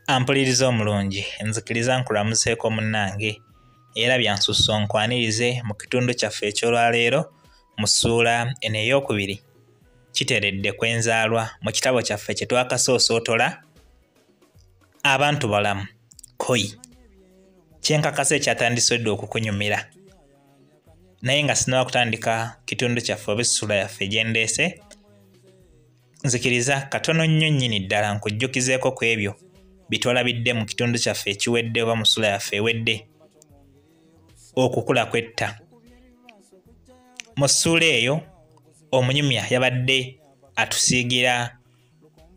Ampuliriza omulungi, nzikiriza nkulamuseeko munnange era byansusso nkwanirize mu kitundu kyaffe eky'olwaleero mu ssuula eno eyookubiri kiteredde kwenzaalwa mu kitabo kyaffe kye twakasoosootola abantu balamu koyi kyenkakasa ekyatandise edda okukunyumira. Naye nga sinnaba kutandika kitundu kyaffe oba essuula yaffe gye ndeese, nzikiriza katono nnyo nnyini ddala nkujjukizeeko ku ebyo bye twalabidde mu kitundu kyaffe ekiwedde oba mu ssuula yaffe ewedde, okukula kw'etta. Mu ssuula eyo omunyumya yabadde atusiigira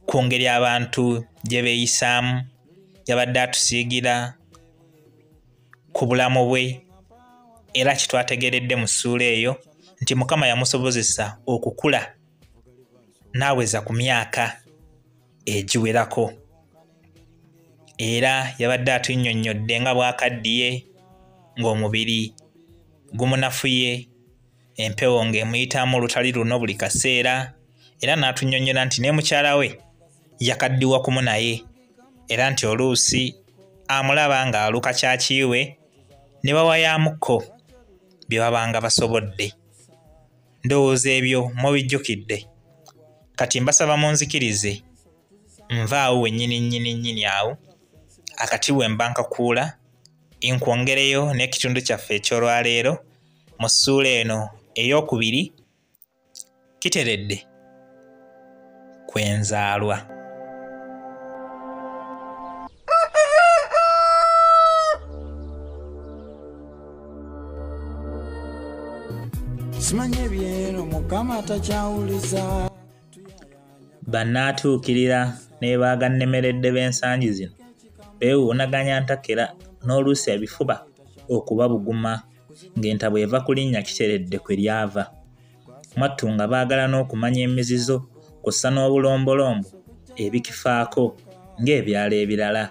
ku ngeri abantu gye beeyisaamu, yabadde atusiigira ku bulamu bwe, era kye twategeeredde mu ssuula eyo nti Mukama yamusobozesa okukula n'aweza ku myaka egiwerako. Era yabadde atunnyonnyodde nga bw'akaddiye, ng'omubiri gumunafuye, empewo ng'emuyitamu olutali luno buli kaseera, era n'atunnyonnyola nti ne mukyala we yakaddiwa kumu naye, era nti oluusi amulaba ng'aluka kyakiwe ne bawayaamukko bye babanga basobodde. Ndowooza ebyo mubijjukidde. Kati mbasaba munzikirize nvaawo wennyini nnyini nnyini awo akati bwe mba nkakuula nkwongereyo n'ekitundu kyaffe eky'olwaleero mu ssuula eno eyookubiri kiteredde kwenzaalwa. Simanyi ebyero Mukama takyawuliza. Bannaatuukirira ne baagannemeredde b'ensangi zino beewuunaganya ntakera n'oluusi ebifuba okubabuguma ng'entabwe eva ku linnya kiteredde kwe lyava. Mwattu nga baagala n'okumanya emizizo kw'ossa n'obulombolombo ebikifaako ng'ebyalo ebirala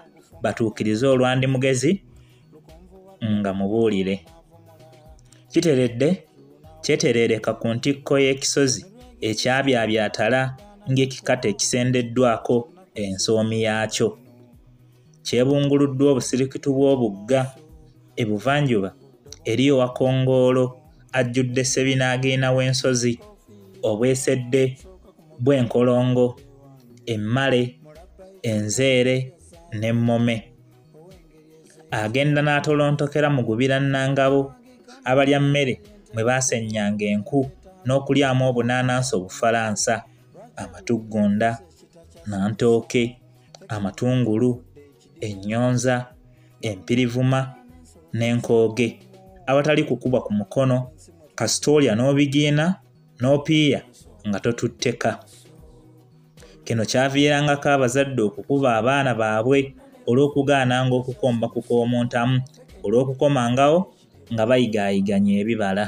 batuukirize olwandi mugezi nga mubuulire. Kiteredde kyeterereka ku ntikko y'ekisozi ekyabyabyatala ng'ekikata ekisendeddwako ensoomi yaakyo. Kyebunguluddwa obusirikitu bw'obugga ebuvanjuba eriyo Wakongoolo ajjudde ssebinaagiina w'ensozi, obwesedde bw'enkolongo, emmale, enzeere n'emmome. Agenda n'atolontokera mu gubira Nnangabo abalya mmere mwe baasennyanga enku n'okulyamu obunaanansi obufalansa, amatuggunda, nantooke, amatungulu, ennyonza, empirivuma n'enkooge awatali kukubwa ku mukono kasita olya n'obigiina n'opiiya nga totutteka. Kino kyaviirangako abazadde okukuba abaana baabwe olw'okugaananga okukomba ku k'omuntamu olw'okukomangawo nga bayigaayiganya ebibala.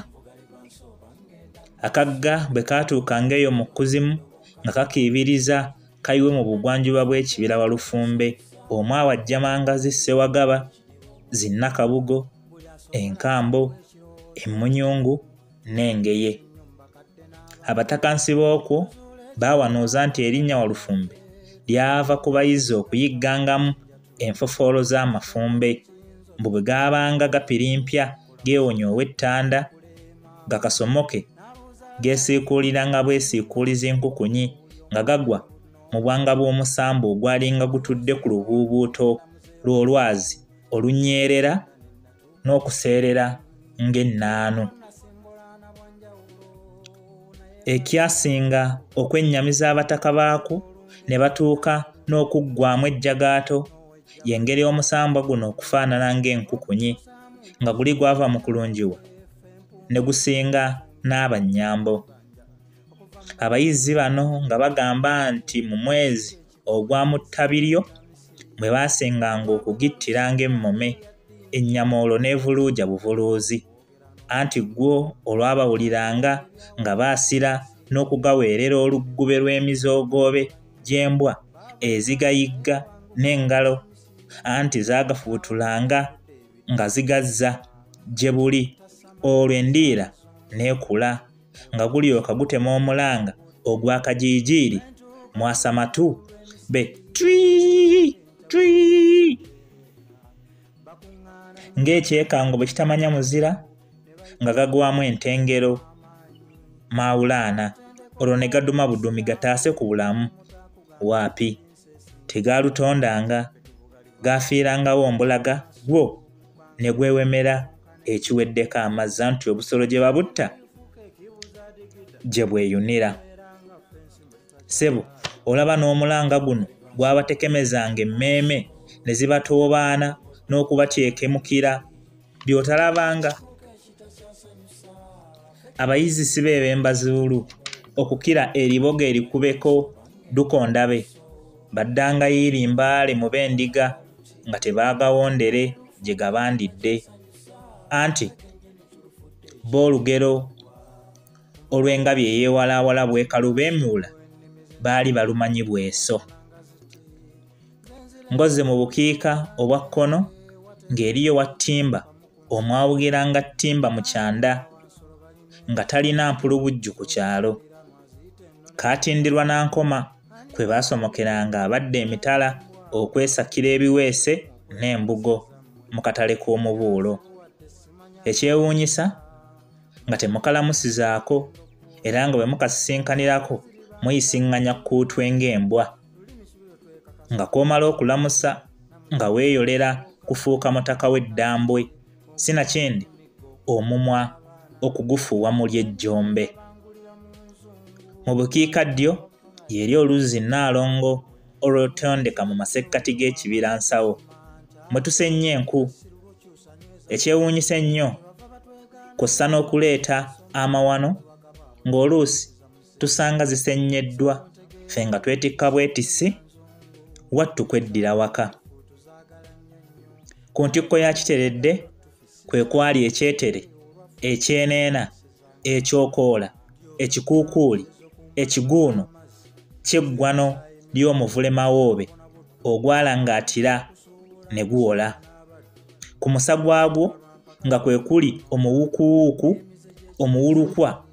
Akagga bwe kaatuukanga eyo mu kkuzimu nga kakiibiriza kayiwe mu bugwanjuba bw'ekibira Walufumbe omwawajjamanga zi Ssewagaba, zi Nnakabugo, enkambo, emmunyungu n'engeye. Abatakansi b'okwo baawanuuza nti erinnya Walufumbe lyava ku bayizi okuyiggangamu enfofoolo z'amafumbe, mbu bwe gaabanga gapirimpya geewonya ow'ettanda gakasomoke geesiikuuliranga bwesiikuulizi nkukunyi nga gagwa mu bwanga bw'omusambu ogwalinga gutudde ku lubuubuuto lw'olwazi olunyerera n'okuseerera ng'ennaanu. Ekyasinga okwennyamiza abataka baakwo ne batuuka n'okuggwamu ejjagaato y'engeri omusambwa guno okufaanana ng'enkukunyi nga guli gwava mu kulungiwa ne gusinga n'abannyambo. Abayizzi bano nga bagamba nti mu mwezi ogwa Muttabiryo mwe baasinganga okugittira ng'emmome, ennyama olwo n'evuluuja buvuluuzi. Anti gwo olwabawuliranga nga baasira n'okugaweerera oluggube lw'emizoogoobe gy'embwa ezigayigga n'engalo, anti zaagafuutulanga nga zigazza gye buli, olwo endiira n'ekula nga gulyoka gutema omulanga ogw'akajiijiiri mwasamatu be twi. Twi! Ng'ekyekango bwe kitamanya muzira, nga gagwamu entengero maawulaana, olwo ne gaduma budumi gataase ku bulamu. Waapi, tegaalutondanga, gaafiirangawo mbulaga gwo ne gwewemera ekiweddeko amazzi anti obusolo gye babutta gye bweyunira. Ssebo olaba n'omulanga guno gwabatekemezanga emmeeme ne zibatoobaana n'okubatyekemukira by'otalabanga. Abayizi si be b'embazuulu okukira eriboga erikubeko ddukondabe, baddanga yiiri mbaale mu b'endiga nga tebaagawondere gye gabandidde. Anti bo olugero olw'engabi eyeewalaawala bw'ekaluba emiwula baali balumanyi bweso. Ngozi mu bukiika obwa kkono ng'eriyo Wattimba omwawugiranga ttimba mu kyanda nga talina mpulubujju ku kyalo. Kaatindirwa Nankoma kwe baasomokeranga abadde emitala okwesakira ebiweese n'embugo mu katale k'omubuulo. Ekyewuunyisa nga temukalamusizaako era nga bwe mukasisinkanirako muyisiŋŋanya kkuutwe ng'embwa. Nga kw'omala okulamusa nga weeyolera kufuuka mutaka w'eddambwe, sinakindi omumwa okugufuuwa mu ly'ejjombe. Mu bukiikaddyo y'eri oluzzi Nnaalongo olwetondeka mu masekkati g'ekibira nsawo mwe tusennya enku. Ekyewuunyisa ennyo kw'ossa n'okuleeta amawano ng'oluusi tusanga zisennyeddwa ffe nga twetikka bwetissi wattu kweddira waka. Ku ntikko ya Kiteredde kwe kwali ekyetere, ekyeneena, ekyokoola, ekikuukuuli, ekiguuno ky'eggwano ly'omuvule Mawoobe ogwalangaatira ne guwola. Ku musa gwagwo nga kwe kuli omuwukuwuuku omuwulukwa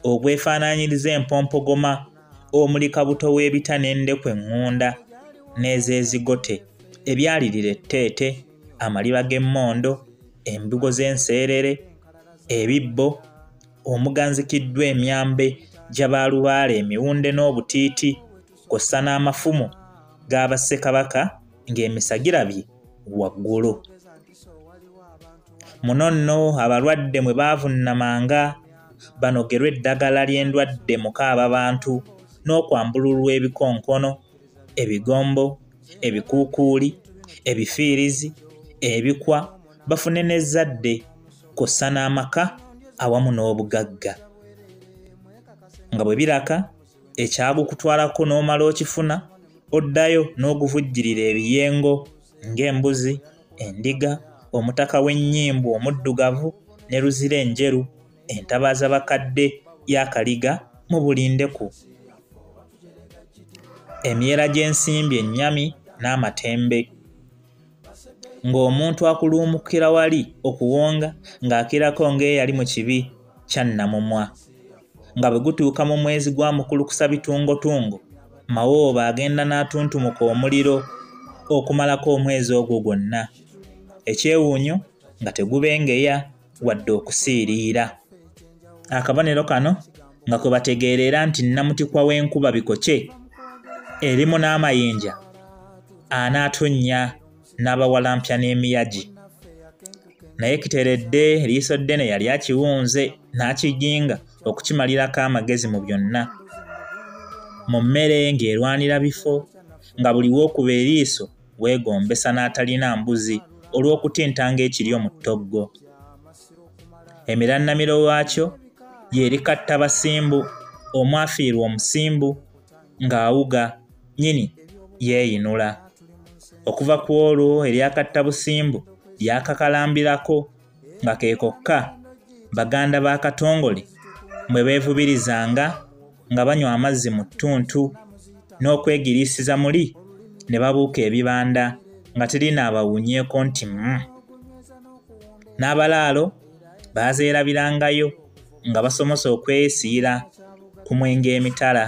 ogwefaanaanyiriza empompogoma omuli kabuto w'ebita n'endeku eŋŋunda n'ezeezigote, ebyalirira etteete, amaliba g'emmondo, embugo z'enseerere, ebibbo, omuganzikiddwa emyambe gya balubaale emiwunde n'obutiiti, kw'ossa n'amafumu ga bassekabaka ng'emisa girabye waggulu. Muno nno abalwadde mwe baavunnamanga banogerwe eddagala ly'endwadde mukaababantu n'okwambululwa ebikonkono, ebigombo, ebikuukuuli, ebifiirizi, ebikwa, bafune n'ezzadde kw'ossa n'amaka awamu n'obugagga. Nga bwe biraka ekyagukutwalako n'omala okifuna, oddayo n'oguvujjirira ebiyengo ng'embuzi, endiga, omutaka w'ennyimbu omuddugavu ne luzira enjeru, entabaaza bakadde y'akaliga mu buli ndeku. Emyera gy'ensimbi ennyami n'amatembe. Ng'omuntu akuluumukira wali okuwonga ng'akirako ng'eyali mu kibi kya nnamumwa. Nga bwe gutuuka mu mwezi gwa mukulukusa bitungotungo, Mawoobe agenda n'atuntumuka omuliro okumalako omwezi ogwo gwonna. Ekyewuunyo nga tegubengeya wadde okusiiriira. Akabonero kano nga kwe bategeerera nti nnamutikwa w'enkuba bikokye erimu n'amayinja anaatonnya n'abawalampya n'emiyagi. Naye Kiteredde eriiso ddene yali akiwunze n'akijinga okukimalirako amagezi mu byonna. Mu mmere ng'erwanira bifo, nga buli w'okuba eriiso weegombesa n'atalina mbuzi olw'okutintanga ekiryo mu ttoggo. Emirannamiro waakyo y'eri Kattabasimbu omwafiirwa omusimbu ng'awuga nnyini yeeyinula. Okuva ku olwo erya Kattabusimbu lyakakalambirako nga ke kokka baganda ba Katongole mwe beevubirizanga nga banywa amazzi mu ttuntu n'okwegiriisiza muli ne babuuka ebibanda nga terina abawunyeeko nti N'abalaalo baazeerabirangayo nga basomose okwesiira ku mwenge emitala.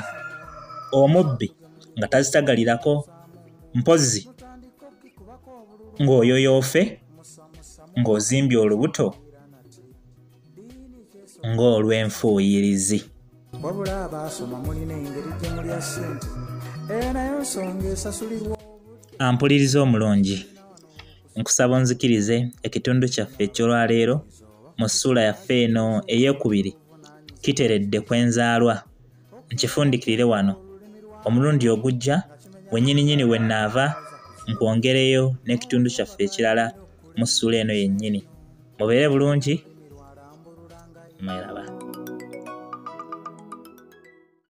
Omubbi nga tazitagalirako mpozzi Ng'oyoyoofe, ng'ozimbye olubuto ng'olw'enfuuyirizi. Wabula abaasoma mulina engeri gye mulya ssente, eyo nayo nsonga esasulirwa. Ampuliriza omulungi, nkusaba onzikirize ekitundu kyaffe eky'olwaleero mu ssuula yaffe eno eyeekubiri kiteredde kwenzaalwa nkifundikirire wano. Omulundi ogujja wennyininyini we nnaava nkwongereyo n'ekitundu kyaffe ekirala mu ssuula eno yennyini. Mubeere bulungi, mweraba.